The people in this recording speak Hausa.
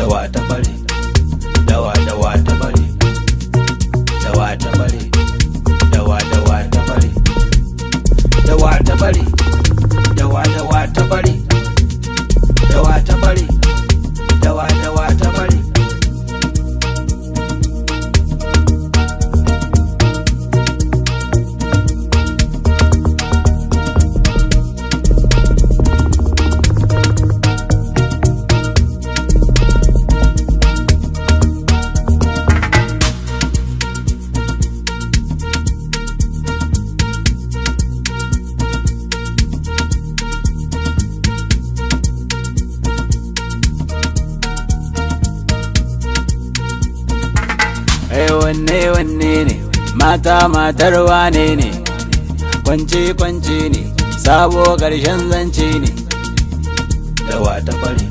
Dawa ta bare, dawa dawa ta bare, dawa ta bare, dawa dawa ta bare, dawa ta bare, dawa dawa ta bare, dawa ta bare, dawa dawa ta bare. Ai wanne wanne ne mata matar wane ne, kwance kwance ne, sabo ƙarshen zance ne. Dawa ta bare.